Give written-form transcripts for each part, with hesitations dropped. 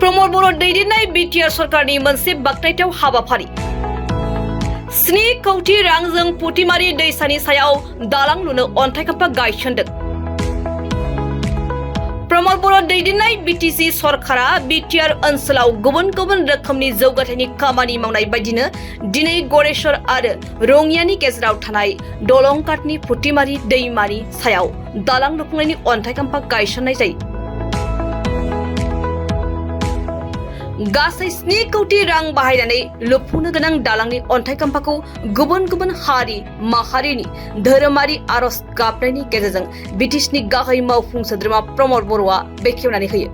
प्रमोद बर' दैदेननाय BTR सरकारनि मोनसे बाखनायथाव हाबाफारि 7 कौटि रांजों पुथिमारि दैसानि सायाव दालां लुनो अन्थाइखाम्फा गायसनदों। प्रमोद बर' दैदेननाय बिटिसि सरकारा बिटिआर ओनसोलाव गुबुन गुबुन रोखोमनि जौगाथायनि खामानि मावनाय बायदिनो दिनै गरेश्वर आरो रङियानि गेजेराव थानाय दलंघाटनि पुथिमारि दैमानि सायाव दालां लुफुंनायनि अन्थाइखाम्फा गायसननाय जायो। गासै 7 कौटि रां बाहायनानै लुफुंनो गोनां दालांनि अन्थाइखाम्फाखौ गुबुन गुबुन हारि माहारिनि धोरोमारि आरज गाबनायनि गेजेरजों बिटिसिनि गाहाय मावफुं सोद्रोमा प्रमोद बर'आ बेखेवनानै होयो।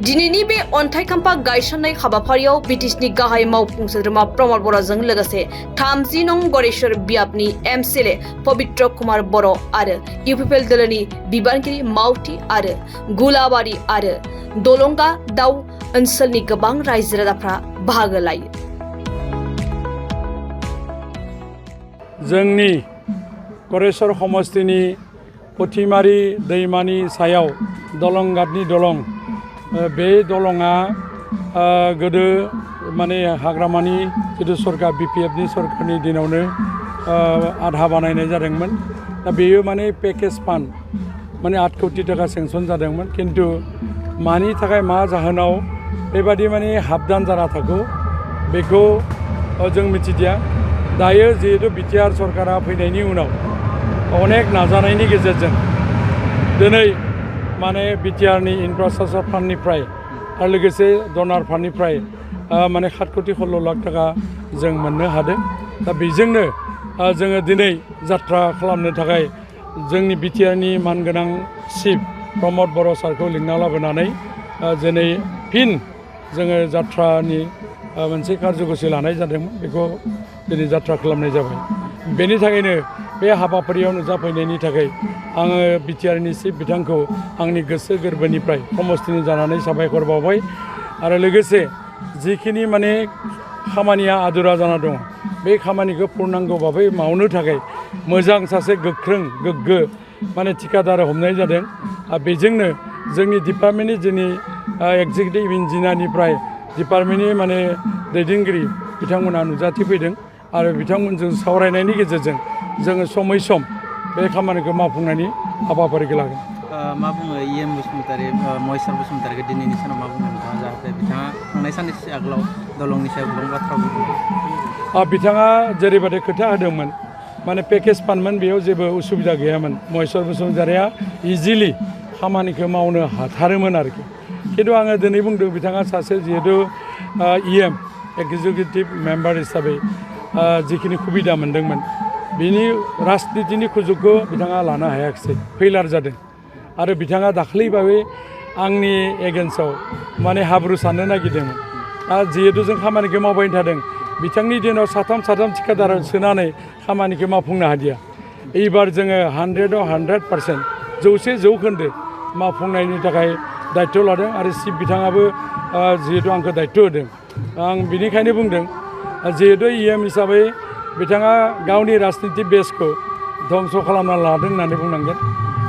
दिनैनि बे अन्थाइखाम्फा गायसननाय हाबाफारियाव बिटिसिनि गाहाय मावफुं सोद्रोमा प्रमोद बर'जों लोगोसे 30 नं गरेश्वर बियाबनि एमसिएलए पबित्र कुमार बर' आरो इउपिपिएल दोलोनि बिबानगिरि मावथि आरो गुलाबारि आरो दलंगा दाउ ओनसोलनि गोबां रायजो राजाफ्रा बाहागो लायो। जोंनि गरेश्वर समस्तिनि पुथिमारि दैमानि सायाव दलंघाटनि दलं बे दलंआ गोदो माने हाग्रामानि जितु सरकार बिपिएफनि सरकारनि दिनावनो आधा बानायनाय जादोंमोन। दा बेयो माने पेकेज फान्ड माने 8 कौटि टाका सेंसन जादोंमोन, किन्तु मानि थाखाय मा जाहोनाव बेबादि माने हाबदान जाना थागौ बेखौ जों मिथिदिया। दायो जिहेतु बिटिआर सरकारा फैनायनि उनाव अनेक नाजानायनि गेजेरजों दिनै माने बिटिआरनि इनफ्रास्ट्राक्चार फान्डनिफ्राय आरो लोगोसे डनार फान्डनिफ्राय माने 7 कौटि 16 लाख टाका जों मोननो हादों। दा बेजोंनो जोङो दिनै जात्रा खालामनो थाखाय जोंनि बिटिआरनि मानगोनां चिफ प्रमोद बर' सारखौ लिंना लाबोनानै दिनै फिन जोङो जात्रानि मोनसे कार्यसुचि लानाय जादोंमोन, बेखौ दिनै जात्रा खालामनाय जाबाय। बेनि थाखायनो बे हाबाफारियाव नुजाफैनायनि थाखाय आङो बिटिआरनि चिफ बिथांखौ आंनि गोसो गोरबोनिफ्राय समस्तिनि जानानै साबायखर बावबाय। आरो लोगोसे जिखिनि माने खामानिया आदुरा जाना दङ बे खामानिखौ पुर्नांग भाबै मावनो थाखाय मोजां सासे गोख्रों गोग्गो माने थिकादार हमनाय जादों। आरो बेजोंनो जोंनि डिपार्टमेन्टनि जोंनि एक्जिकिउटिभ इन्जिनियारनिफ्राय डिपार्टमेन्टनि माने दैदेनगिरि बिथांमोना नुजाथिफैदों आरो बिथांमोनजों सावरायनायनि गेजेरजों जोङो समै सम बे खामानिखौ मावफुंनायनि हाबाफारिखौ लागोन। मा बुङो इएम बसुमतारी महेश्वर बसुमतारीखौ दिनैनि सानाव मा बुङो नोंथाङा, जाहाथे बिथाङा थांनाय साननैसो आगोलाव दलंनि सायाव गोबां बाथ्रा बुंदों। बिथाङा जेरैबायदि खोथा होदोंमोन माने पेकेज फान्डमोन, बेयाव जेबो उसुबिदा गैयामोन। महेश्वर बसुमतारीया इजिलि खामानिखौ मावनो हाथारोमोन आरोखि। खिन्थु आङो दिनै बुंदों बिथाङा सासे जिहेतु इएम एक्जिकिउटिभ मेम्बार हिसाबै जिखिनि सुबिदा मोन्दोंमोन बिनि राजनितिनि सुजुगखौ बिथाङा लानो हायाखिसै, फेलार जादों। आरो बिथाङा दाख्लैबाबो आंनि एगेन्स्टआव माने हाब्रु साननो नागिरदोंमोन। जिहेतु जों खामानिखौ मावबाय थादों, बिथांनि दिनाव साथाम थिकादार सोनानै खामानिखौ मावफुंनो हादिया। एबार जोङो 100आव 100% 100% मावफुंनायनि थाखाय दायित्व लादों आरो चिफ बिथाङाबो जिहेतु आंखौ दायित्व होदों। आं बिनिखायनो बुंदों जिहेतु इएम हिसाबै बिथाङा गावनि राजनिति बेसखौ धंस खालामना लादों होननानै बुंनांगोन।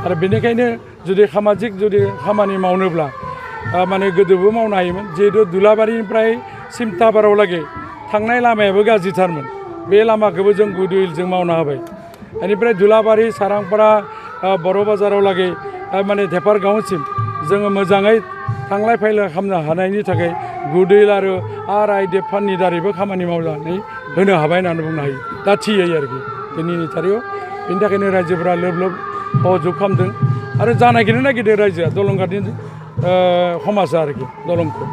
आरो बेनिखायनो जुदि सामाजिक जुदि खामानि मावनोब्ला माने गोदोबो मावनो हायोमोन। जिहेतु दुलाबारिनिफ्राय सिमताबाराव लागै थांनाय लामायाबो गाज्रिथारमोन, बे लामाखौबो जों गुडउइलजों मावना होबाय। बेनिफ्राय दुलाबारि सारांपारा बर' बाजाराव लागै माने धेपारगावसिम जोङो मोजाङै थांलाय फैलाय खालामनो हानायनि थाखाय गुडउइल आरो RIDF फान्डनि दारैबो खामानि मावनानै होनो हाबाय होननानै बुंनो हायो दा थियै आरोखि दिनैनि थारिखआव। बेनि थाखायनो रायजोफोरा लोब लोब सहयोग खालामदों आरो जानायखौनो नागिरदों रायजोआ दलंघाटनि समाजा आरोखि दलंखौ।